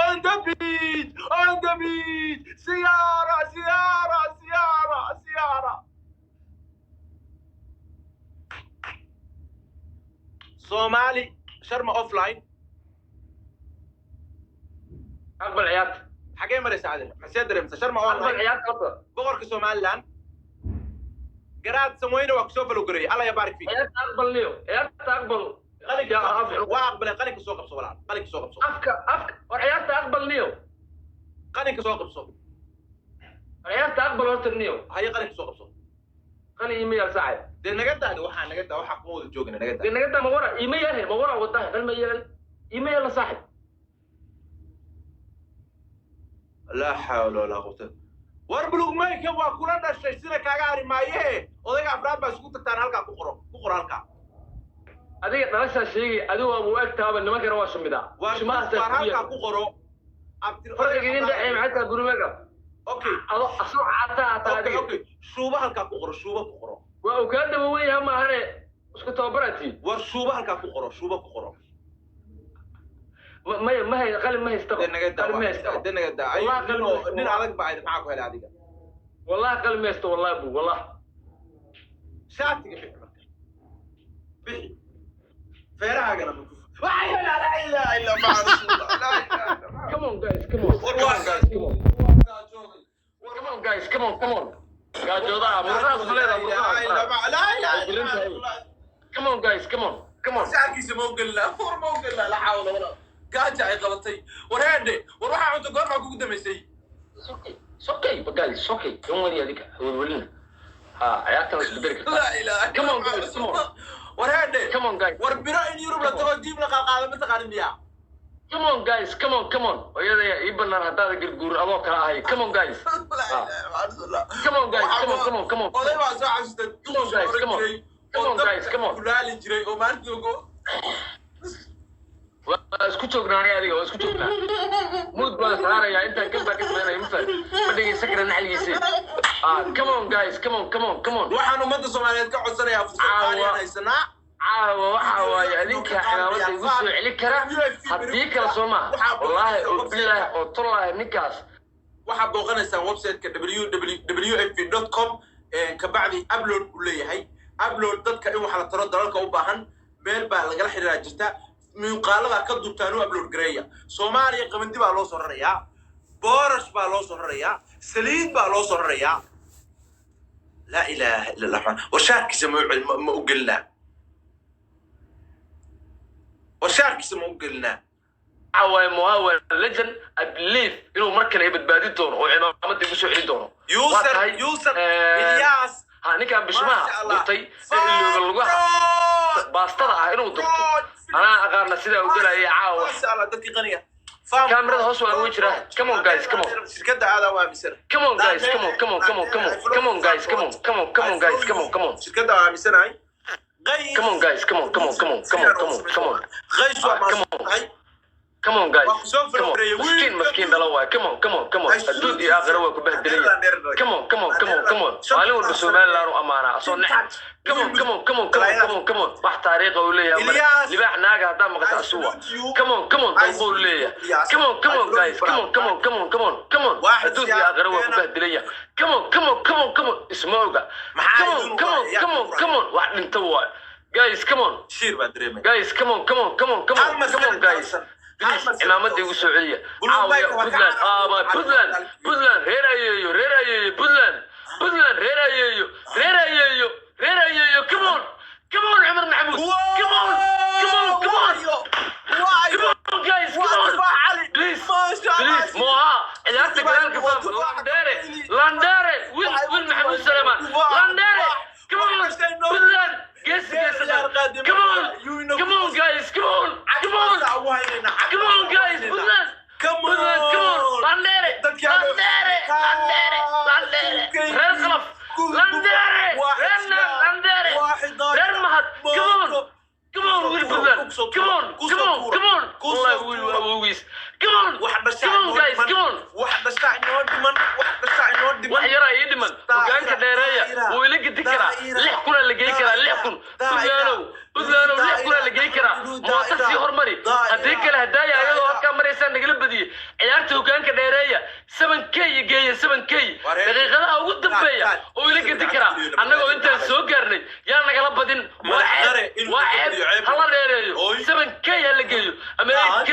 On the beach, on the beach. Siyaara, siyaara, siyaara, siyaara. Somali Sharma offline. Aqbal ciyaarta. Xagee maraysa adil? Maxsee dareemsa Sharma Aqbal online? Ciyaarta horta. Boqorka Somaliland Garaad Samweyne waa kusoo falowgareeyay. Allah yabaarik fiik. Ciyaarta aqbal niyo, ciyaarta aqbal. Qalinka waa aqbalay. Qalinka soo qabso, walaal, qalinka soo qabso. Afka, afka, war ciyaarta aqbal niyo. Qalinka soo qabso. War ciyaarta aqbal horta niyo. Haye, qalinka soo qabso. Qalin ima yaal, saaxib. Dee naga daadi, waxaa naga daa, waxaa kuma wada joogina, naga Dee daa. Naga daa, ma wara ima yahe, ma wara wadahe, qal ma yeelan, ima yeelan, saaxib. Laa xawla walaa quwata. War Bulug Mayka waa kula dhashay, sida kaaga hari maaye. Odayga afraad baa isugu tagtaan. Halkaa ku qoro, ku qoro halkaa. Adiga dhalashaa sheegay, adigu waa u eg taaba, nimankana waa shumidaa. War Shumahaas. War halkaa ku qoro. Abtir. Farqiga idin dhexeeya maxay tahay, Gurumega? Okay. Ado asoo cataa hataa. Okay. Adiga. Okay, shuuba halkaa ku qoro, shuuba ku qoro. Waa uu kaa daba wen yaha maahane, isku tababaratii. War shuuba halkaa ku qoro, shuuba ku qoro. Maya, ma hay qalin, ma haystaba. Dee naga daa. Qalin ma haystaba. Dee naga daa. Wallahi qalin ma haysto. Nin adag baa maxaa ku helay adiga? Wallahi qalin ma haysto, wallahi bu wallah. Shaatiga bixi, marka bixi feerahaagana ma ku. Laa ilaaha illa Allah, laa ilaaha illa Allah. Come on guys, come on. War Come waa on guys, come on. Come on guys, come on, come on. Gaajoodaha murqahaas ma leedahay, murqahaas. Laa ilaaha illa Allah. Come on guys, come on, come on. Shaarkiisa ma ogelnaa? War ma ogelnaa? La xawla wala gaaja ay qabatay. War heedhe, war waxaa cunto goormaa kugu dambaysay? It's okay. It's okay, but guys, it's okay. Don't worry, adiga. Welwelina. Ha, ciyaartan waa isbedeli kartaa. Laa ilaaha. Come on guys, come on. War heedhe. Come on guys. War biro in Yurub la tago, diib la qaadqaado, ma taqaanin miyaa? Come on guys, come on, come on. Hooyadaya ii banaan haddaad garguurin adoo kala ahay. Come on guys. Laa ilaaha rasuulullah. Come on guys, come on, come on, come on. Oday baa soo xasuustay. Come on, guys, come on. Come on, guys, come on. Kulaali jiray oo maalintii ugu Waa isku joognaa aniga adiga, waa isku joognaa. Mute baan saarayaa intaan kan baa ka sameynaya, ma fahmi. Ma dhegeysan kara naxligiisa. Ah, come on guys, come on, come on, come on. Waxaan ummadda Soomaaliyeed ka codsanayaa fursad qaali aan haysanaa. Caawa waxa waaye adinka cimaamada igu soo celin kara, haddii kale soo maaha, wallaahi oo bilaahi oo tullaahi ninkaas. Waxaad booqanaysaan website-ka www f com. Kabacdi upload uu leeyahay, upload dadka in wax la taro dalalka u baahan meel baa lagala xiriiraa jirta. Muuqaalada ka duubtaan u upload gareeya. Soomaaliya qamadi baa loo soo rarayaa, boorash baa loo soo rarayaa, saliid baa loo soo rarayaa. Laa ilaaha illa Allah. War shaarkiisa ma u ma u gelinaa? War shaarkiisa ma u gelinaa? Waxa waaye Moha waa legend. I believe inuu mar kale i badbaadin doono oo cimaamada igu soo celin doono. Waa User tahay, user Ilyas. Ha, ninkan bishmaha Maasha Allah. durtay ee ilooga lugaha baastada ah inuu durto, anaa aqaana sidaa u gelaya caawa. Maasha Allah, dadkii qaniga. Kaamirada hoos waa ugu jiraa. Come on guys, come on. Shirkadda aadaa waa aaminsana. Come on guys, come on, come on, come on, come on, come on guys, come on, come on, come on guys, come on, come on. Shirkadda waa aaminsanahay. Qays. Come on guys, come on, come on, come on, come on, come on, come on. Qays waa Ah, come on. mahadsantahay. Come on guys. Waa ku soo Come on. farfareeyay. Maskiin, maskiin dhala waay. Come on, come on, come on. Adduun iyo aakhira waa ku bahdelaya. Come on, come on, come on, come on. Maalin walba Somaliland u amaanaa soo nex. Come on, come on, come on, come on, come on, come on. Wax taariikha uu leeyahay male. Ilyas. Libaax naaga haddaa maqasho asuwa. Come on, come on, dalbo uu leeyahay. Come on, come on guys, come on, come on, come on, come on, come on. Waaxid Adduun iyo aakhira waa ku bahdelaya. Come on, come on, come on, come on. Isma oga. Maxaa Come on, idin come on, waaya? come on, come on. Wax dhinta waay. Guys, come on. Shiir baan dareemay. Guys, come on, come on, come on, come on, come on guys. Please, cimaamada igu soo celiya. Caawiya Puntland, aaba Puntland, Puntland, reer ayeeyo, reer ayeeyo, Puntland, Puntland, reer ayeeyo, reer ayeeyo, reer ayeeyo, come on, come on, Cumar Maxamuud, come on, come on, come on, come on guys, come on, please, please, Moha, ciyaarta gadaalka faam, Landere, Landere, Will, Will Maxamuud Salaman, Landere, come on, Puntland, geesi geesi, come on, come on guys, come on, come on. Come on, guys, Puntland! Puntland, come on! Landere! Landere! Landere! Landere! Reer Khalaf! Landere! Reer Landere! Reer Mahad! Come on! Come on, wiil Puntland! Come on! Come on! Come on! Wallahi wiil waa awowgiis. Come on! Come on, guys, come on! Wax dhashaa inoo dhiman, wax dhashaa inoo dhiman. Wax yaraa ii dhiman. Hogaanka dheereeya wuu ila gedi karaa. 6,000 la geyn karaa, 6,000. Puntlandow, Puntlandow, 6,000 la geyn karaa. Mooto sii hormari, haddii kale hadaaya ayadoo halkaa maraysaa nagala badiyey. Yaa nagala badin? Waa Madax ceeb. qare inuu Waa ka ceeb. badiyo ceeb. Hala dheereeyo. Oy. 7K ha la geeyo ama 8K.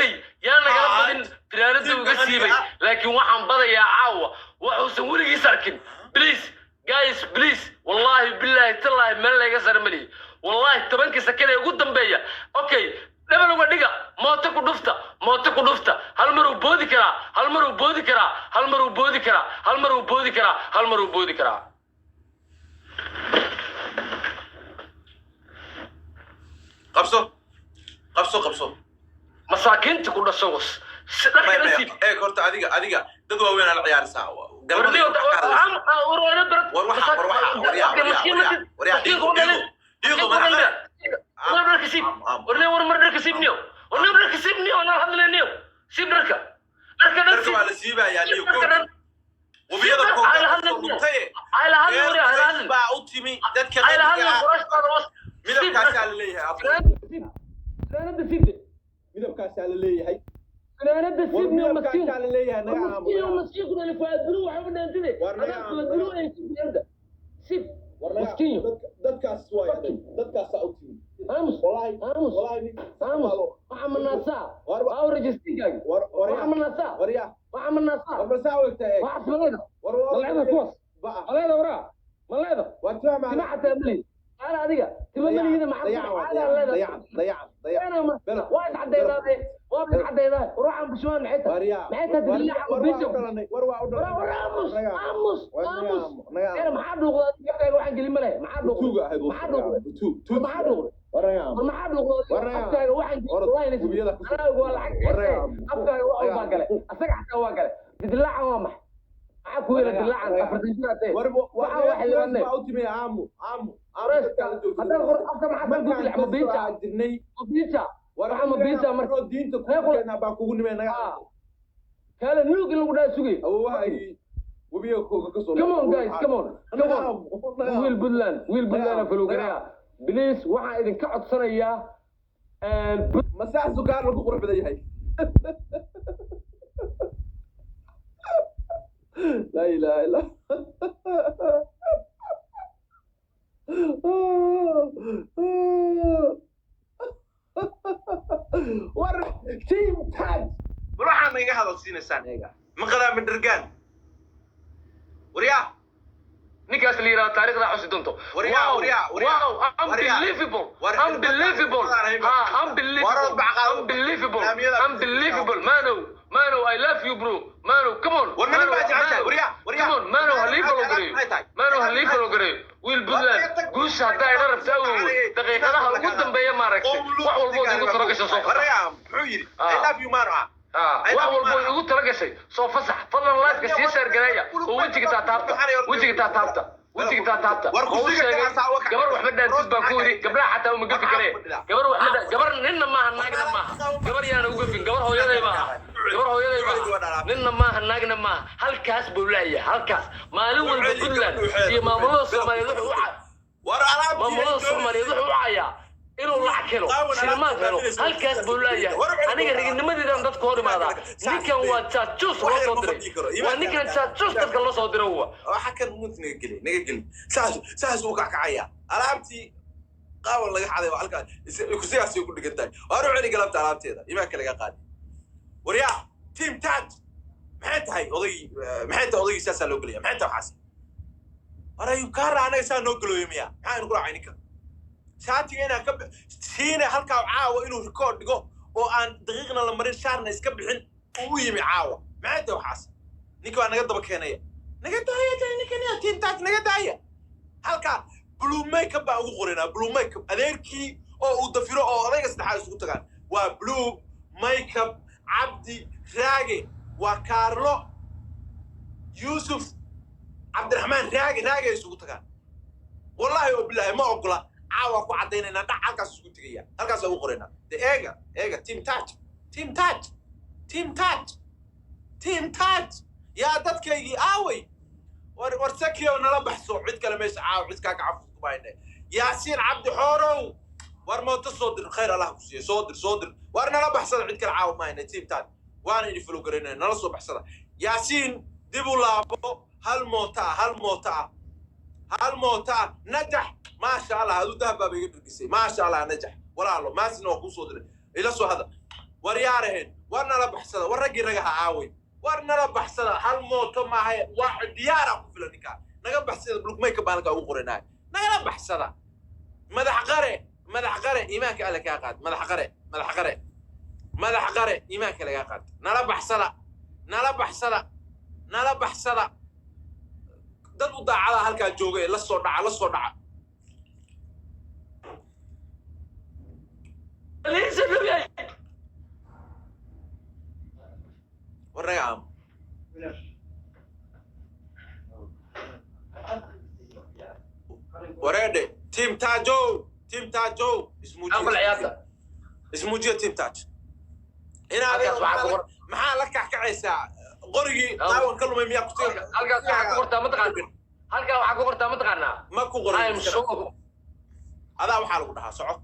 Yaa nagala badin? Fanaanada Tiimka uga qaniga siibay. ah. Laakiin waxaan badayaa caawa waxuusan weligiis arkin. Please guys, please. Wallahi, billahi, tallahi, meel layga sara malihi. Wallahi, 10-ka second ee ugu dambeeya. Okay, dhabal uga dhiga, mooto ku dhufta, mooto ku dhufta. Hal mar uu boodi karaa, hal mar uu boodi karaa, hal mar uu boodi karaa, hal mar uu boodi karaa, hal mar uu boodi karaa. Qabso, qabso, qabso. Masaakiinta ku dhasho was si dharka May dhan may siib. Eeg horta, adiga dad waaweyn aa la ciyaaraysaa. Galmada Warniyo, wax ka hadlaysa. War waxa, war waxa, waryaa, waryaa, waryaa, waryaa, dhiiqo, dhiiqo, dhiiqo, madax qare. Dharka siib. Warniyo, war mar dharka siib niyo. Warniyo, dharka siib niyo, anaa hadlayniyo. Siib dharka, dharka dhan. Dharka Siib. waa la siibayaa niyo. Dharka dhan. Webiyada Siib. koonka Hayla kasoo hadlin niyo. dhuntaye. Hayla hadlin, Reer waryaa, hayla Quraysh hadlin. baa u timi dadka Hayla qaniga hadlin. ah. Qurashtaada was siib. Midabkaasaa Dharka la leeyahay, abbo. Fanaanada siib, fanaanada siib. Midabkaasaa la leeyahay. Fanaanada War siib niyo, maskiin. midabkaasaa la leeyahay, naga aamu. Maskiin, maskiin ku dhalay Fuaad Bulu waxba dhaantide. War naga Adaa aamu, Fuaad naga Bulu ay siib fanaanada siib. War naga Maskiin. Dadkaas waay adag, dadkaasaa u timi. Aamus. Wallaahi. Aamus. Wallaahi nin Aamus, waxa manaasaa. War waa rejistinkaaga. War waxa waryaa. manaasaa. Waryaa. Waxa manaasaa. War masaa u egtaa, eeg. Waxa maleeda. War waa Maleeda kuwaas. ba'a. Maleeda waraa, maleeda. Waa tima. Tima xataa malihi qaala adiga tima malihida. Maxaa Dayacan waa caada dayacan. leeda? Dayacan, dayacan, dayacan. Bena waa iscadaydaade, waa iscadaydaa. Ruuxan bushmaan maxay tahay? Waryaa. Maxay tahay? War Dilaaca war waa bijo. u dhalanay, war waa u dhalanay. War aamus. Naga aamu. Aamus. War naga Aamus. aamu, naga Ena aamu. maxaa dhuuqda adiga? Waxaan gelin male. Maxaa dhuuqda? Tuuga ahayd. Maxaa dhuuqda? Tuug, tuug. Maxaa dhuuqda? War naga aamu. War maxaa dhuuqda? War naga aamu. Afkaaga waxaan gelin Orod, wallahi nasiib. webiyada ku Anaagu waa lacag. War naga aamu. Afkaaga wax Naga baa galay, asaga xataa waa galay. Didilaacan waa maxay? Maxaa ku yeela dilaacan? 40 jir atee. War Waxaa waa xildhibaane. baa u timi. Aamu, aamu, aamu. Quraysh, Dadkaa la joogta. haddaan qor afka maxaa ku Markaan dilaac mabiinta? kasoo jirnay. Mabiinta. War Waxaa mabiinta marka. diinta ku Reer keenaa baa kugu nimay, naga Ah. aamu. Kaale nuug in lagu dhaha sugay. Awowahaygii webiga kooga kasoo Come on guys, come on, come on. Wiil Puntland, wiil Puntland Naga falowgareya, please. Waxaan idinka codsanayaa Masax sukaar lagu qurux badan yahay. Laa ilaaha illa. War team Taj. Bal waxaa naga hadal siinaysaan, eega maqalaa madhergaan, waryaa. Ninkaas la yidhahdo taariikhda xusi doonto. Waryaa, Wow, waryaa, waryaa. wow, Waryaa. unbelievable, War unbelievable, xirfadaan ha, unbelievable, War bacqaado. unbelievable, Laamiyada. unbelievable. Mano, Mano, I love you bro. Mano, come on. War Mano, nin baa jeceshahay. Mano, Waryaa, waryaa. come on, Mano, Mano, ha lii follow maxay gareeyo. tahay? Mano, ha lii follow gareeyo. Wiil Puntland, guusha haddaa ila rabta awowe, daqiiqadaha ugu dambeeya maaragtay, wax walbood igu talo gasha soo fasax. Waryaa, muxuu yidhi? Ah. I love you, Mano, ah. Ah, I wax love you, walbo Mano. igu tala gashay soo fasax. Fadlan live-ka sii share gareeya oo wejiga taataabta, wejiga taataabta, wejiga taataabta. War Oo u kursiga sheegay kaasaa waka- gabar waxba dhaantid baan ku yidhi. Gabdhaha xataa uma gafi karee. Gabar waxba gabar ninna maaha, naagna maaha. Gabar yaana u gafin. Gabar hooyaday maaha, gabar hooyaday maaha, ninna maaha, naagna maaha. Halkaas buu leeyahay, halkaas maalin walba Puntland iyo maamulada Soomaaliyeed wuxuu u War alaabtii maamulada ay Soomaaliyeed wuxuu u cayaa inuu lacag helo, Qaawan shilimaad alaabta helo. raadinaysa. Halkaas buu leeyahay. Aniga raginnimadeedan dadka hor imaadaa. Ninkan waa jaajuus loo soo diray, waa ninkan jaajuus dadka loo soo diray wa. Waxa kan muut naga geli, naga geli. Saas uu kackacaya. Alaabtii qaawan laga xaday waa halkaa kursigaasay ku dhigan tahay. Waar u celi galabta alaabteeda, imaanka laga qaadi. Waryaa, team Taj, maxay tahay odaygii? Maxay tahay odaygii? Saasaa loo gelaya, maxay tahay waxaas? War ayuu kaa raa anaga saa noo galooyo miya? Maxaa ku raacay ninka shaatiga inaan ka siina halkaa caawa inuu rikood dhigo oo aan daqiiqna la marin, shaarna iska bixin uu u yimi caawa? Maxay tahay waxaas? Ninka waa naga daba keenaya. Naga daaya tahay ninkan ya team Taj, naga daaya. Halkaa blue makeup baan ugu qoraynaa, blue makeup adeerkii oo uu dafiro oo odayga saddexaad isugu tagaan. Waa blue makeup Cabdi Raage, waa Kaarlo Yuusuf Cabdiraxmaan Raage. Raage ay isugu tagaan, wallahi oo bilaahi ma ogola. Caawa ku caddaynaynaa, dhac halkaas isugu tegaya, halkaas ugu qoraynaa. De eega, eega, team Taj, team Taj, team Taj, team Taj. Yaa dadkaygii aaway? War war sakiyo nala baxso. Cid kale meesha caawa cid kaa gacan fudud kuma hayne. Yaasiin Cabdi Xoorow, war mooto soo dir, khayr Allah ku siiyo, soo dir, soo dir. War nala baxsada, cid kale caawa ma hayne. Team Taj waana idin follow garaynaya, nala soo baxsada. Yaasiin, dib u laabo. Hal moota ah, hal moota ah, hal moota ah. Najax. Maasha Allah, adu dahab baaba iga dhergisay. Maasha Allah, Najax walaalo, maasina waa kuu soo diray, ila soo hada. War yaaraheen, war nala baxsada, war raggii ragaha aaway, war nala baxsada. Hal mooto maahay, waa diyaara ku filan ninkaa. Naga baxsada, blugmayka baalka ugu qoranaay, nagala baxsada. Madax qare, madax qare, iimaanka alle kaa qaad. Madax qare, madax qare, madax qare, iimaanka lagaa qaad. Nala baxsada, nala baxsada, nala baxsada. Dad u daacada halkaa jooga ee la soo dhaca, la soo dhaca. Liisa dhawyay. War naga aamo. Wareedhe, team Taajow, team Taajow. Aqbal Ismuujiya. Ciyaarta. Ismuujiya, team Taaj. Inaad Halkaas waxaa ku qoran. Maxaa la kackacaysaa? Qorigii taawan ka lumay miyaa ku Halkaas waxaa ku qortaa, mataqaanaa? Halkaa waxaa ku qortaa, mataqaanaa? Ma ku I'm qoran. so Adaa waxaa lagu dhahaa soco.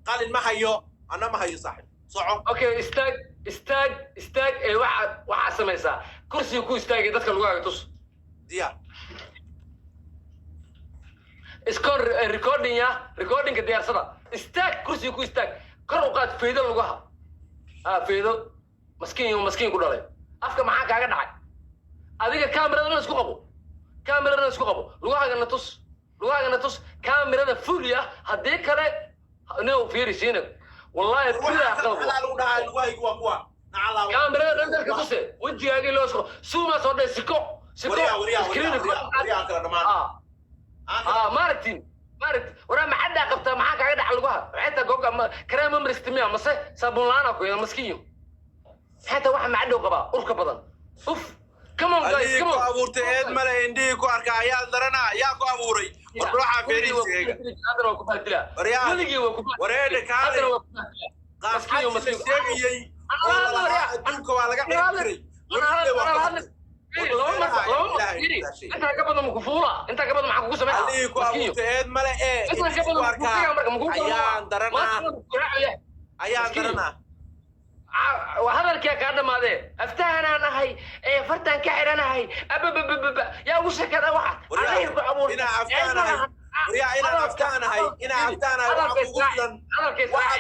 Qalin ma hayo, anna ma hayo, saaxib, soco. Okay, istaag, istaag, istaag. Ee waxaa samaysaa kursiga ku istaagay, dadka lugaaga tus. Diyaar. Iskoon recording ya, recordingka diyaarsada. Istaag, kursiga ku istaag, kor u qaad, faydo lugaha, ha faydo. Maskiin iyo maskiin ku dhalay, afka maxaa kaaga dhacay adiga? Kameradana isku qabo, kameradana isku qabo, lugahaagana tus, lugahaagana tus, kamerada fulia. Haddii kale nin fiiri siina, wallahi bilah qalbo. Waxaa lagu dhahaa lugahaygu waa kuwa nacalaa. Kamerada dhan dalka tuse, wejigaagii loo isku suumaa soo dhay, siko siko. Waryaa, waryaa, Screen waryaa, waryaa, waryaa, kala dhammaan. Ah. Ah, maaragtin, maaragti, waraa maxaddaa qabtaa? Maxaa kaaga dhaca lugaha? Maxay tahay googa? Ma kareem mamrist miya mase saabuun la-aan ku yada? Maskiinyo, maxay tahay waxa macadhow qabaa urka badan? Uf, come on guys. Adigii Come ku on. abuurtay eed male, indhihii ku arka ayaa daranaa. Yaa ku abuuray? War waxaa feerihiisa eega. Haddana waa ku bahdilaa. Waryaa. Weligii waa ku bahdilaa. Wareedhe, kaale. Haddana waa ku bahdilaa. Maskiinyo, Qaafxadii la maskiinyo. sheegayey oo lalahaa adduunka waa laga cirib tiray, weligeed waa ka hadlay. Laba mar, laba mar, fiiri. Intaa ka badan maku fuula, intaa ka badan maxaa kugu sameeyaa? Adigii ku Maskiinyo. abuurtay eed male ee Intaa ka indhihii ku badan maku arkaa fuula, marka maku ayaan daranaa, ayaan Maskiinyo. daranaa. Hadalkaa kaa dhamaadee, aftahanaan ahay ee fartaan ka xidhanahay, ababababa, yaa ugu sheekada waxa? Waryaa, Adiga ku abuurtay. inaa aftaanahay, waryaa, inaan aftaanahay, inaa aftaanahay waxaa kugu filan. Hadalka israaci.